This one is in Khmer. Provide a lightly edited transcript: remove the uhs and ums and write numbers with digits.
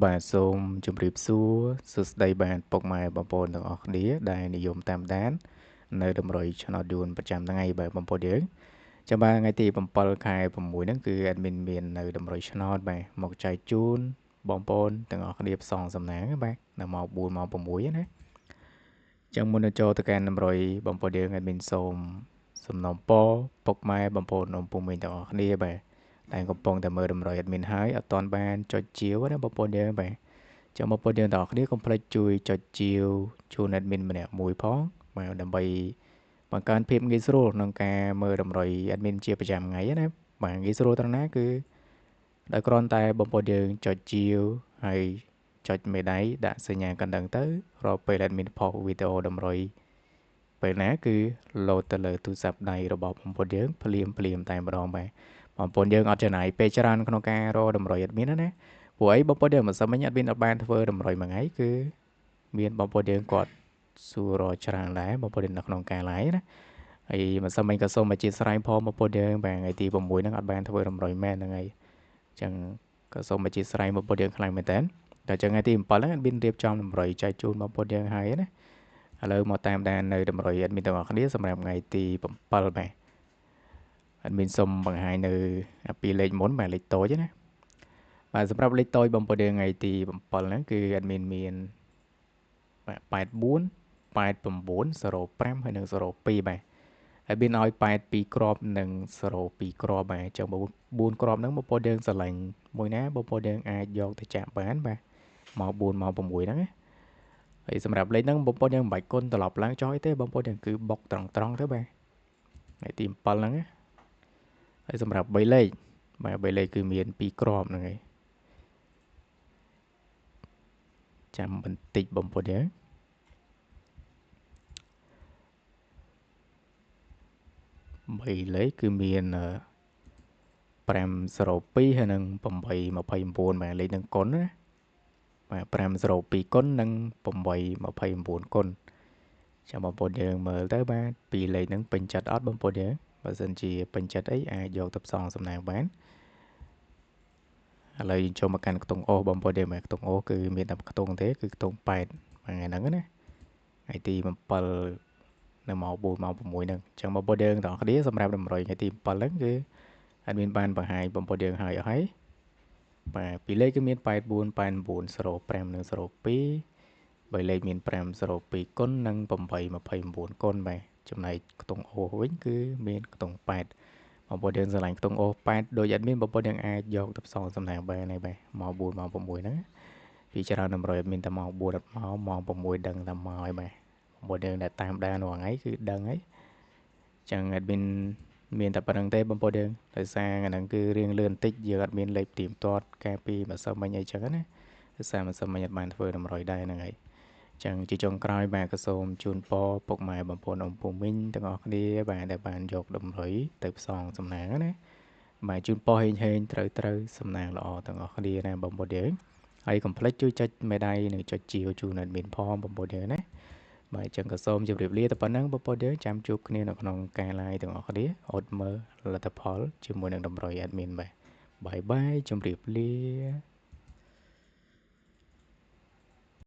បាទសូមជម្រាបសួរសួស្តីបាទពុកម៉ែបងប្អូនទាំងអស់គ្នាដែលនិយមតាមដាននៅតម្រុយឆ្នោតយួនប្រចាំថ្ងៃបាទបងប្អូនយើងចាំបាទថ្ងៃទី7ខែ6ហ្នឹងគឺ admin មាននៅតម្រុយឆ្នោតបាទមកចែកជូនបងប្អូនទាំងអស់គ្នាផ្សងសំណាងបាទនៅម៉ោង4ម៉ោង6ណាចឹងមុននឹងចូលទៅកាន់តម្រុយបងប្អូនយើង admin សូមសំណូមពរពុកម៉ែបងប្អូនអ៊ំពូមីងទាំងអស់គ្នាបាទតែកំពុងតែមើលតម្រុយ admin ហើយអត់ទាន់បានចុចជាវណាបងប្អូនយើងបាទចឹងបងប្អូនយើងទាំងអស់គ្នាកុំភ្លេចជួយចុចជាវជូន admin ម្នាក់មួយផងបាទដើម្បីបង្កើនភាពងាយស្រួលក្នុងការមើលតម្រុយ admin ជាប្រចាំថ្ងៃណាបាទងាយស្រួលត្រង់ណាគឺដោយគ្រាន់តែបងប្អូនយើងចុចជាវហើយចុចមេដៃដាក់សញ្ញាកណ្ដឹងទៅរាល់ពេល admin ផុសវីដេអូតម្រុយពេលណាគឺលោតទៅលើទូរស័ព្ទដៃរបស់បងប្អូនយើងភ្លាមភ្លាមតែម្ដងបាទបងប្អូនយើងអត់ចំណាយពេលច្រើនក្នុងការរកតម្រុយ admin ណាព្រោះអីបងប្អូនយើងមិនសមមិញ admin អត់បានធ្វើតម្រុយមួយថ្ងៃគឺមានបងប្អូនយើងគាត់សួររកច្រើនដែរបងប្អូននៅក្នុងការ live ណាហើយមិនសមមិញក៏សូមអធិស្ឋានផងបងប្អូនយើងបាទថ្ងៃទី6ហ្នឹងអត់បានធ្វើតម្រុយមែនហ្នឹងហើយអញ្ចឹងក៏សូមអធិស្ឋានបងប្អូនយើងខ្លាំងមែនតើដល់ចឹងថ្ងៃទី7ហ្នឹង admin រៀបចំតម្រុយចែកជូនបងប្អូនយើងហើយណាឥឡូវមកតាមដាននៅតម្រុយ admin ទាំងអស់គ្នាសម្រាប់ថ្ងៃទី7បាទ admin សូមបង្ហាញនៅពីលេខមុនបាទលេខតូចណាបាទសម្រាប់លេខតូចបងប្អូនយើងថ្ងៃទី7ហ្នឹងគឺ admin មានបាទ84 89 05ហើយនិង02បាទ admin ឲ្យ82គ្រាប់និង02គ្រាប់បាទអញ្ចឹង4គ្រាប់ហ្នឹងបងប្អូនយើងស្រឡាញ់មួយណាបងប្អូនយើងអាចយកទៅចាក់បានបាទមក4មក6ហ្នឹងណាហើយសម្រាប់លេខហ្នឹងបងប្អូនយើងមិនបាច់គុណត្រឡប់ឡើងចុះអីទេបងប្អូនយើងគឺបុកត្រង់ត្រង់ទៅបាទថ្ងៃទី7ហ្នឹងណាហើយសម្រាប់3លេខបាទ3លេខគឺមាន2គ្រាប់ហ្នឹងឯងចាំបន្តិចបងប្អូនយើង3លេខគឺមាន502ហើយនិង829បាទលេខនឹងគុណណាបាទ502គុណនិង829គុណចាំបងប្អូនយើងមើលទៅបាទពីរលេខហ្នឹងពេញចិត្តអត់បងប្អូនយើងបើសិនជាពេញចិត្តអីអាចយកទៅផ្សងសំណាងបានឥឡូវយើងចូលមកកាន់ខ្ទង់អូសបងប្អូនយើងបាទខ្ទង់អូសគឺមានតែខ្ទង់ទេគឺខ្ទង់8ថ្ងៃហ្នឹងណាថ្ងៃទី7នៅម៉ោង4ម៉ោង6ហ្នឹងអញ្ចឹងបងប្អូនយើងទាំងអស់គ្នាសម្រាប់តម្រុយថ្ងៃទី7ហ្នឹងគឺ admin បានបង្ហាញបងប្អូនយើងហើយអស់ហើយបាទពីលេខគឺមាន84 89 05និង02បីលេខមាន502គុណនិង829គុណបាទចំណែកខ្ទង់អូសវិញគឺមានខ្ទង់8បងប្អូនយើងស្រឡាញ់ខ្ទង់អូស8ដូច admin បងប្អូនយើងអាចយកទៅផ្សងសំណាងបានហើយបាទម៉ោង4ម៉ោង6ហ្នឹងពីច្រើនតម្រុយ admin តែម៉ោង4អត់មកម៉ោង6ដឹងតែមកហើយបាទបងប្អូនយើងដែលតាមដានរាល់ថ្ងៃគឺដឹងហើយចឹង admin មានតែប៉ុណ្្នឹងទេបងប្អូនយើងដោយសារអាហ្នឹងគឺរៀងលឿនបន្តិចយើងអត់មានលេខទៀមទាត់កាលពីម្សិលមិញអីចឹងណាដោយសារម្សិលមិញអត់បានធ្វើតម្រុយដែរហ្នឹងហើយចឹងជាចុងក្រោយបាទក៏សូមជូនពរពុកម៉ែបងប្អូនអ៊ំពូមីងទាំងអស់គ្នាបាទដែលបានយកតម្រុយទៅផ្សងសំណាងណាបាទជូនពរហេងហេងត្រូវត្រូវសំណាងល្អទាំងអស់គ្នាណាបងប្អូនយើងហើយកុំភ្លេចជួយចុចមេដៃនិងចុចជាវជូន admin ផងបងប្អូនយើងណាបាទអញ្ចឹងក៏សូមជម្រាបលាតែប៉ុណ្្នឹងបងប្អូនយើងចាំជួបគ្នានៅក្នុងការ live ទាំងអស់គ្នាអត់មើលលទ្ធផលជាមួយនឹងតម្រុយ admin បាទបាយបាយជម្រាបលា។